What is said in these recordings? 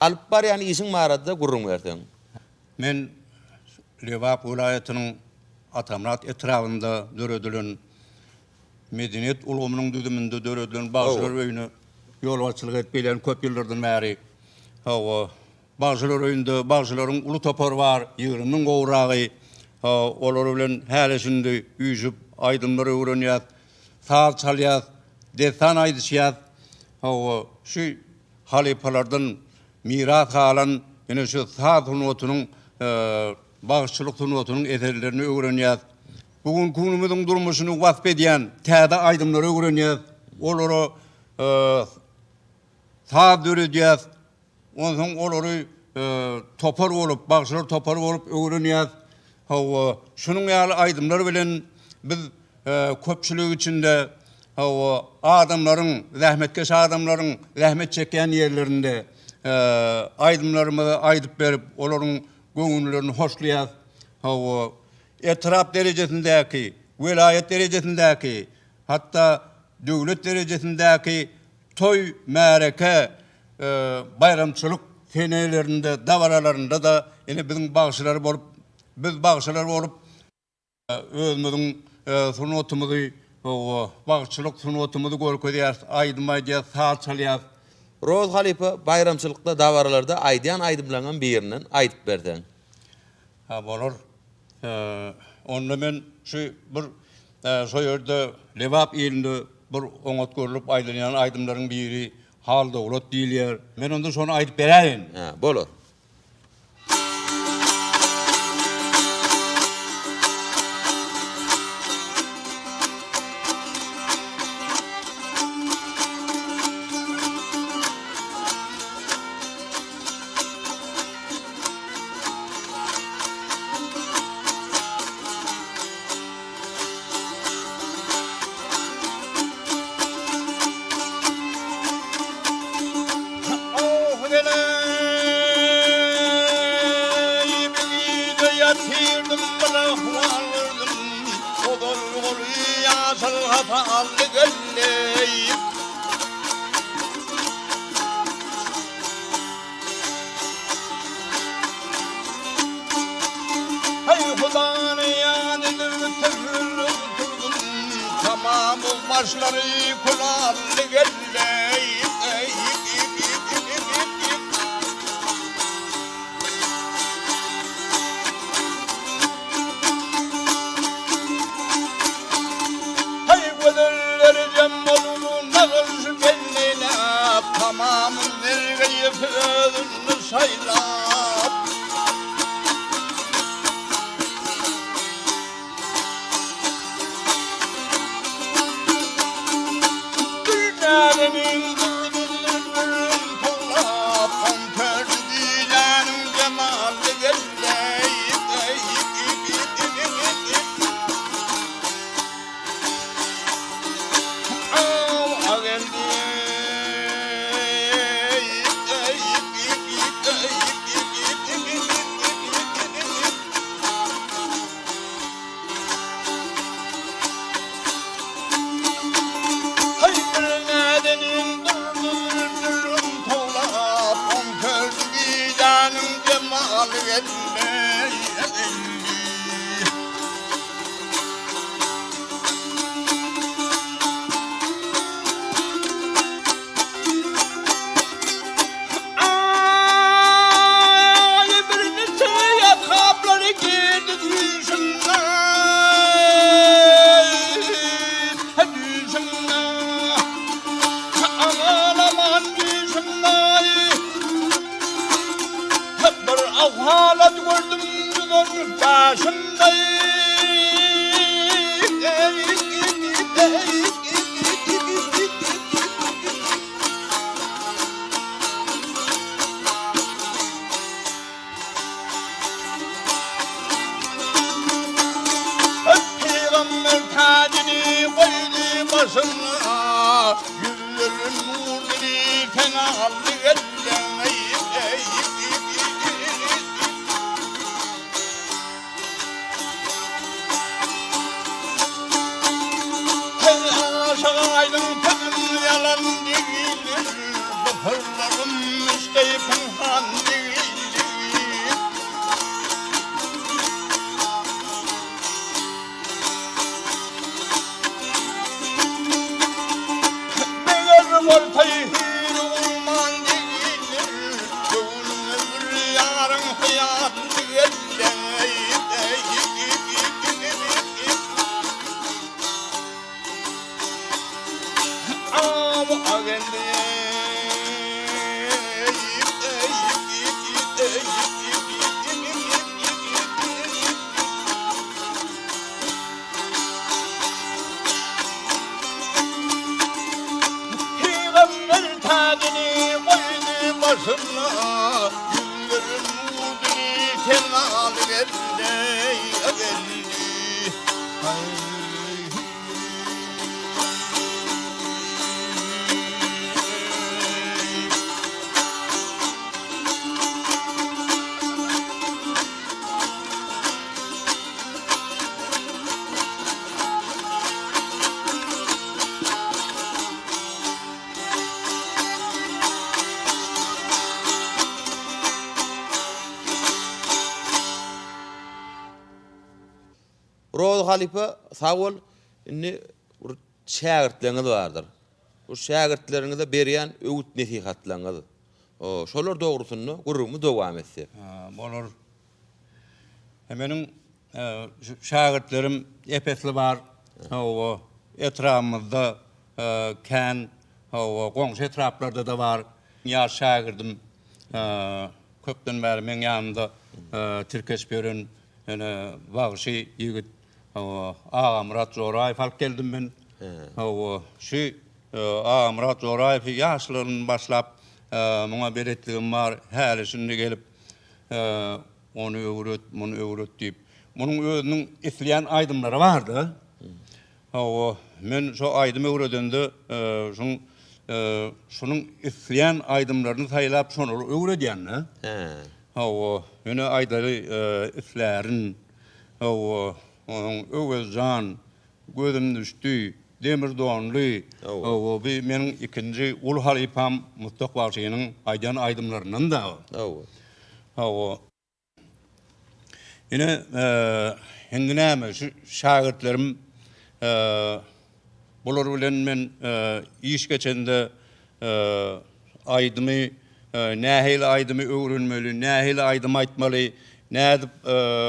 Alyp barýan işiň barada gürrüň berseň. Men Lebap welaýatynyň Atamyrat etrabynda döredilen Medeniýet ulgamynyň düzüminde döredilen Bagşylar öýüne ýolbaşçylyk edip gelýän köp ýyllardan bäri. Hawa, Bagşylar öýünde bagşylaryň uly topary bar, ýigrimden gowragy. Olar bilen häli-şindi üýşüp aýdymlar öwrenýäs, saz çalýas, dessan aýdyşýas. Hawa, şu halypalardan miras galan ine şu saz sungatynyň, bagşyçylyk sungatynyň eserlerini öwrenýäs. Bu günki günümiziň durmuşyny wasp edýän täze aýdymlary öwrenýäs. Olara saz döredýäs. Onsoň olary topar bolup, bagşylar topary bolup öwrenýäs. Hawa, şunuň ýaly aýdymlar bilen biz köpçülik içinde, hawa, adamlaryň, zähmetkeş adamlaryň zähmet çekýän ýerlerinde aýdymlarymyzy aýdyp berip, olaryň göwünlerini hoşlaýas. Hawa, etrap derejesindäki, welaýat derejesindäki, hatda döwlet derejesindäki toý, märeke, baýramçylyk senelerinde, dabaralarynda-da ine biziň bagşylar bolup, biz bagşylar bolup, özümiziň sungatymyzy, bagşyçylyk sungatymyzy görkezýäris, aýdym aýdýas, saz çalýas. Rozy halypa, baýramçylykda, dabaralarda aýdýan aýdymlaryňam birinden aýdyp berseň. Ha, bolar. Onda men şu bir şo ýerde Lebap ilinde bir oňat görlüp aýdylýan aýdymlaryň biri Hal dowlat diýilýär. Men onda şony aýdyp beräýin. Hä, bolar. Heý Hudany ýat edip tüfül oturdym, Tamam başlary külally geldi. Heý gözelleri jem bolup nagyş belleläp, Tamam zergeýip özüni şaýlap. Dünýäniň dürli dürlün towlap, On tördi diýläniň jemaly geldi. Aý bir niçe ýakaplary girdi düýşüme, düýşüme. Aglaman düýşümde bir ahwalat gördüm düzen başymda. Pygamber täjini goýdy başyna, Ýüzleri nur dili senally geldi. ýalan diýildi. Meger bolsa hir umman diýilir, Göwnüňe bir ýaryň hyýal diýildi. Pygamber täjini goýdy başyna, Ýüzlerin nurduny kenaly geldi, geldi. Rozy halypa sag bol indi bir şägirtleriňiz bardyr. Bu şägirtleriňize berýän öwüt nesihatlaryňyz şolar dogrusynda gürrüňimizi dowam etsek. Bolar. Meniň şägirtlerim ep-esli bar. Hawa, etrabymyzda kän, hawa, goňşy etraplarda-da bar. Ýaş şägirdim köpden bäri meň ýanymda tirkeşip ýören ene bagşy ýigit, hawa, Agamyrat Joraýew alyp geldim men. Hawa, şu Agamyrat Joraýewi ýaşlygyndan başlap muňa beletligim bar. Häli-şindi gelip Ony öwret, muny öwret diýip. Munuň özüniň isleýän aýdymlary bar-da. Hawa, men şo aýdym öwredende şuň şunuň isleýän aýdymlaryny saýlap şonary öwredýän-de. Hawa, ýöne aýdaly islärin. Hawa, onuň Öwez jan, Gözüm düşdi, Demir donly. Hawa, bu meniň ikinji uly halypam Mustak bagşynyň aýdýan aýdymlaryndan-da. Hawa. Hawa. Ine, indi näme, şu şägirtlerim, bular bilen men iş geçende aýdymy, nähili aýdymy öwrenmeli, nähili aýdym aýtmaly, nädip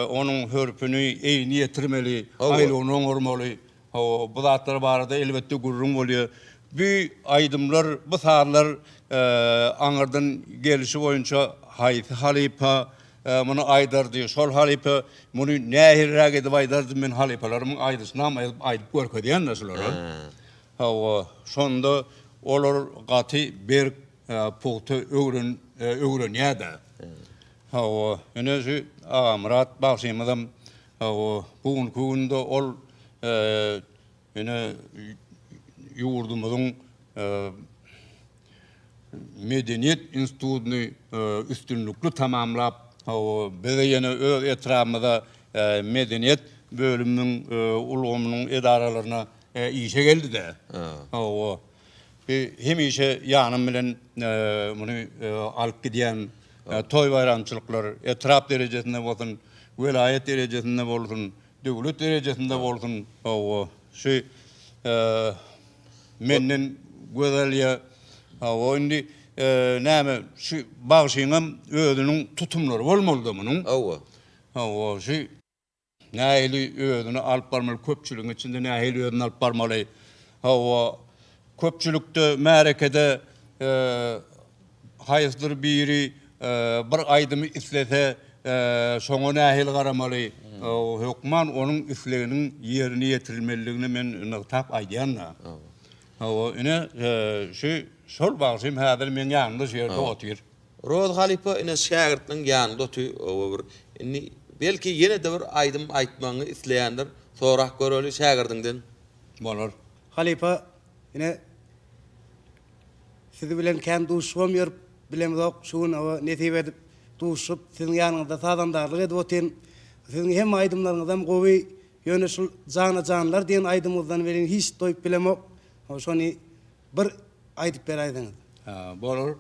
onuň hörpüni, eýini ýetirmeli, aýlygyny oňarmaly, Hawa, bu zatlar barada elbetde gürrüň bolýar. Bu aýdymlar, bu sazlar aňyrdan gelşi boýunça haýsy halypa muny aýdardy, şol halypa muny nähiliräk edip aýdardy, men halypalarymyň aýdyşynam aýdyp görkezýän-de şulara. Hawa, şonda olar gaty berk, pugta öwren öwrenýär-de. Hawa, ine şu Agamyrat bagşymyzam Hawa, bu günki günde ol ine ýurdumyzyň Medeniýet institutyny üstünlikli tamamlap, hawa, bize ýene öz etrabymyza medeniýet bölüminiň ulgamynyň edaralaryna işe geldi-de. Hawa, hemişe ýanym bilen muny alyp gidýän toý-baýramçylyklar etrap derejesinde bolsun, welaýat derejesinde bolsun, döwlet derejesinde bolsun, hawa, şu menden göz alýar. Hawa, indi näme, şu bagşyňam özüniň tutumlary bolmaly-da munuň. Hawa. Hawa, şu Nähili özüni alyp barmaly, köpçüligiň içinde nähili özüni alyp barmaly. Hawa, köpçülikde, märekede haýsydyr biri bir aýdymy islese, şoňa nähili garamaly. Hökman onuň isleginiň ýerine ýetirilmelidigini men nygtap aýdýan-da. Hawa, ine, şu şol bagşym häzir meň ýanymda şu ýerde otyr. Rozy halypa ine şägirtliň ýanynda oty oba bir indi belki ýene-de bir aýdym aýtmagyňy isleýändir sorap göreli şägirdiňden. Bolar. Halypa ine siz bilen kän duşuşybam ýörüp bilemzok şu gün oba nesip edip duşuşyp siziň ýanyňyzda sazandarlyk edip otyryn siziň hemme aýdymlaryňyzam gowy ýöne şul jana janlar diýen aýdymyňyzdan welin hiç doýup bilemok şony bir aýdyp beräýseňiz. Bolar.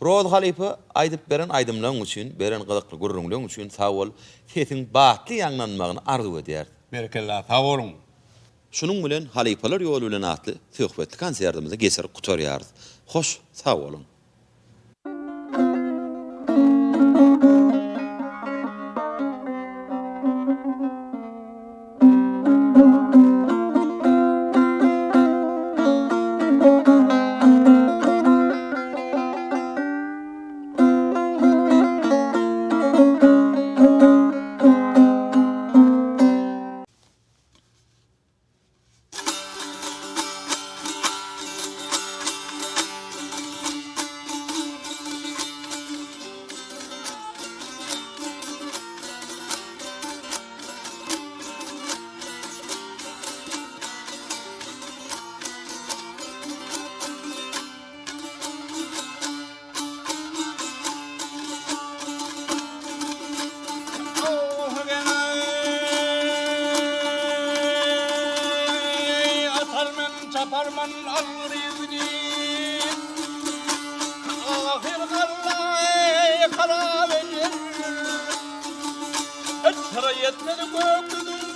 Rozy halypa aýdyp beren aýdymlaň üçin, beren gyzykly gürrüňleň üçin sag bol, sesiň batly ýaňlanmagyny arzuw edýäris. Berekella sag boluň. Şunuň bilen Halypalar ýoly bilen atly söhbetli konsertimizi geçirip gutarýarys. Hoş sag boluň. Çaparman algyr ýüzüni Ahyr gallay harap eder Çyra ýetmedi gök ýüzüne.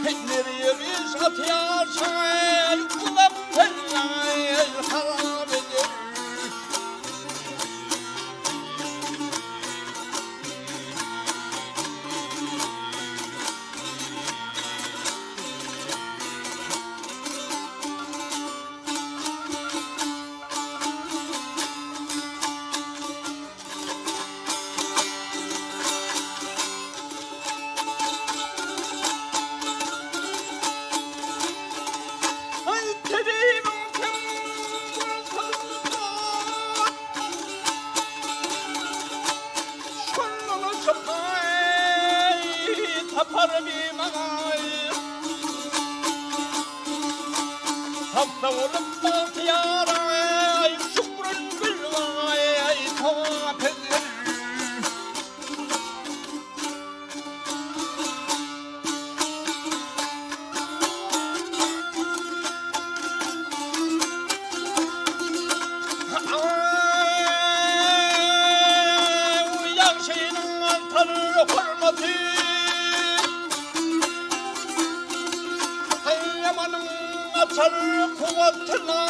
Ýeriş atýar şaý, uzak pellaý harap eder. Tapsa bolup bagtyýar aý, şükrün bilbaý, togap eder. Ýagşynyň artar hormaty. Ýamanyň açar kuwwatyna.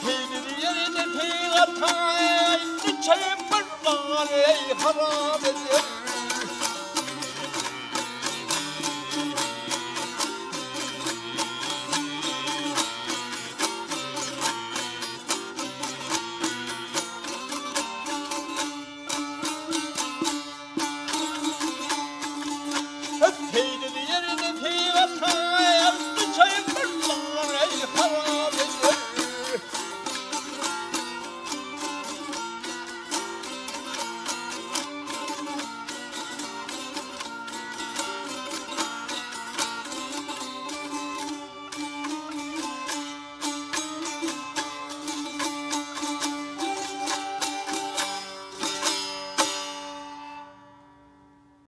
Peýnir ýerine peý gataý, niçe bir bal harap eder.